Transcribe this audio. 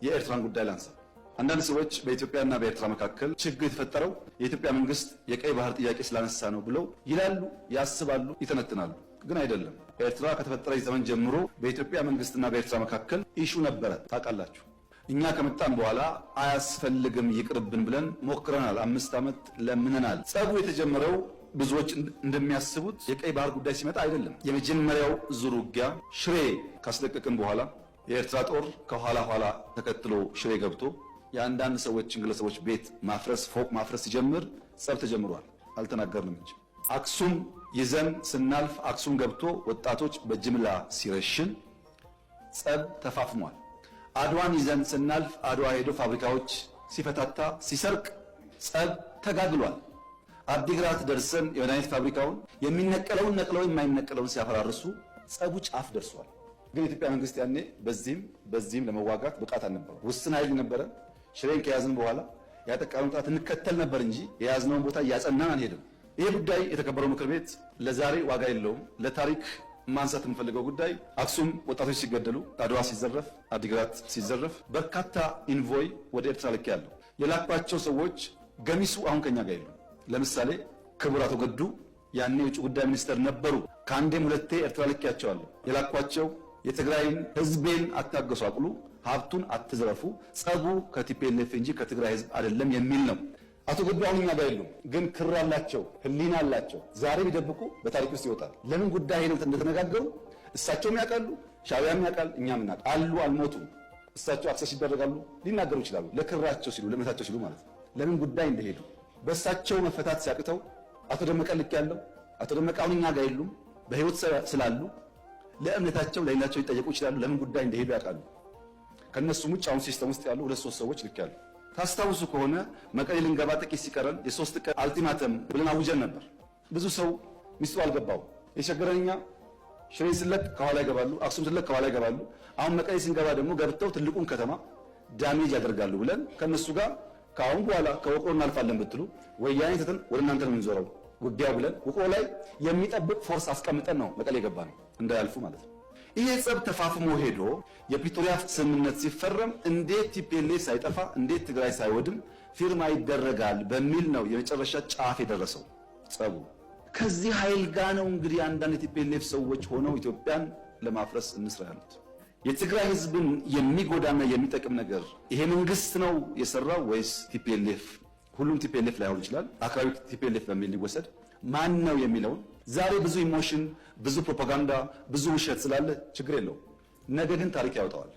የኤርትራን ጉዳይ ላንሳ። አንዳንድ ሰዎች በኢትዮጵያና በኤርትራ መካከል ችግር የተፈጠረው የኢትዮጵያ መንግስት የቀይ ባህር ጥያቄ ስላነሳ ነው ብለው ይላሉ፣ ያስባሉ፣ ይተነትናሉ። ግን አይደለም። ኤርትራ ከተፈጠረች ዘመን ጀምሮ በኢትዮጵያ መንግስትና በኤርትራ መካከል issue ነበረ። ታውቃላችሁ። እኛ ከመጣን በኋላ አያስፈልግም ይቅርብን ብለን ሞክረናል። 5 ዓመት ለምነናል። ጸቡ የተጀመረው ብዙዎች እንደሚያስቡት የቀይ ባህር ጉዳይ ሲመጣ አይደለም። የመጀመሪያው ዙር ውጊያ ሽሬ ካስለቀቅን በኋላ የኤርትራ ጦር ከኋላ ኋላ ተከትሎ ሽሬ ገብቶ የአንዳንድ ሰዎችን ግለሰቦች ቤት ማፍረስ፣ ፎቅ ማፍረስ ሲጀምር ጸብ ተጀምሯል። አልተናገርንም እንጂ አክሱም ይዘን ስናልፍ አክሱም ገብቶ ወጣቶች በጅምላ ሲረሽን ጸብ ተፋፍሟል። አድዋን ይዘን ስናልፍ አድዋ ሄዶ ፋብሪካዎች ሲፈታታ ሲሰርቅ ጸብ ተጋግሏል። አዲግራት ደርሰን የመድኃኒት ፋብሪካውን የሚነቀለውን ነቅለው የማይነቀለውን ሲያፈራርሱ ጸቡ ጫፍ ደርሷል። ግን የኢትዮጵያ መንግስት ያኔ በዚህም በዚህም ለመዋጋት ብቃት አልነበረው። ውስን ኃይል ነበረ። ሽሬን ከያዝን በኋላ ያጠቃነውን ጠላት እንከተል ነበር እንጂ የያዝነውን ቦታ እያጸናን አንሄድም። ይሄ ጉዳይ የተከበረው ምክር ቤት ለዛሬ ዋጋ የለውም። ለታሪክ ማንሳት የምፈልገው ጉዳይ አክሱም ወጣቶች ሲገደሉ፣ አድዋ ሲዘረፍ፣ አዲግራት ሲዘረፍ በርካታ envoy ወደ ኤርትራ ልኬ ያለው የላኳቸው ሰዎች ገሚሱ አሁን ከኛ ጋር የሉም። ለምሳሌ ክቡር አቶ ገዱ ያኔ የውጭ ጉዳይ ሚኒስተር ነበሩ። ከአንዴም ሁለቴ ኤርትራ ልኬያቸዋለሁ። የላኳቸው የትግራይን ህዝቤን አታጎሳቁሉ፣ ሀብቱን አትዝረፉ፣ ጸቡ ከ TPLF እንጂ ከትግራይ ህዝብ አይደለም የሚል ነው። አቶ ገዱ አሁን እኛ ጋር የሉም፣ ግን ክር አላቸው፣ ህሊና አላቸው። ዛሬ ቢደብቁ በታሪክ ውስጥ ይወጣል። ለምን ጉዳይ ነው እንደተነጋገሩ እሳቸውም ያውቃሉ፣ ሻዕቢያም ያውቃል፣ እኛም እናውቃል። አሉ፣ አልሞቱም። እሳቸው access ይደረጋሉ፣ ሊናገሩ ይችላሉ። ለክራቸው ሲሉ ለእምነታቸው ሲሉ ማለት ነው። ለምን ጉዳይ እንደሄዱ በእሳቸው መፈታት ሲያቅተው አቶ ደመቀ ልክ ያለው አቶ ደመቀ አሁን እኛ ጋር የሉም፣ በህይወት ስላሉ ለእምነታቸው ለሌላቸው ሊጠየቁ ይችላሉ። ለምን ጉዳይ እንደሄዱ ያውቃሉ። ከነሱም ውጭ አሁን system ውስጥ ያሉ ሁለት ሶስት ሰዎች ልክ ያሉ ታስታውሱ ከሆነ መቀሌ ልንገባ ጥቂት ሲቀረን የ3 ቀን ultimatum ብለን አውጀን ነበር። ብዙ ሰው ሚስጥሩ አልገባው። የቸገረን እኛ ሽሬ ስለቅ ከኋላ ይገባሉ፣ አክሱም ስለቅ ከኋላ ይገባሉ። አሁን መቀሌ ስንገባ ደግሞ ገብተው ትልቁን ከተማ damage ያደርጋሉ ብለን ከነሱ ጋር ከአሁን በኋላ ከውቅሮ እናልፋለን ብትሉ ወያኔ ትተን ወደ እናንተ ነው የምንዞረው ውጊያው ብለን ውቅሮ ላይ የሚጠብቅ force አስቀምጠን ነው መቀሌ የገባ ነው እንዳያልፉ ማለት ነው። ይሄ ጸብ ተፋፍሞ ሄዶ የፕሪቶሪያ ስምምነት ሲፈረም እንዴት TPLF ሳይጠፋ እንዴት ትግራይ ሳይወድም ፊርማ ይደረጋል በሚል ነው የመጨረሻ ጫፍ የደረሰው ጸቡ። ከዚህ ኃይል ጋር ነው እንግዲህ አንዳንድ የ TPLF ሰዎች ሆነው ኢትዮጵያን ለማፍረስ እንስራ ያሉት። የትግራይ ህዝብን የሚጎዳና የሚጠቅም ነገር ይሄ መንግስት ነው የሰራው ወይስ TPLF? ሁሉም TPLF ላይሆን ይችላል። አካባቢ TPLF በሚል ሊወሰድ ማን ነው የሚለውን ዛሬ ብዙ emotion፣ ብዙ ፕሮፓጋንዳ፣ ብዙ ውሸት ስላለ ችግር የለውም። ነገ ግን ታሪክ ያወጣዋል።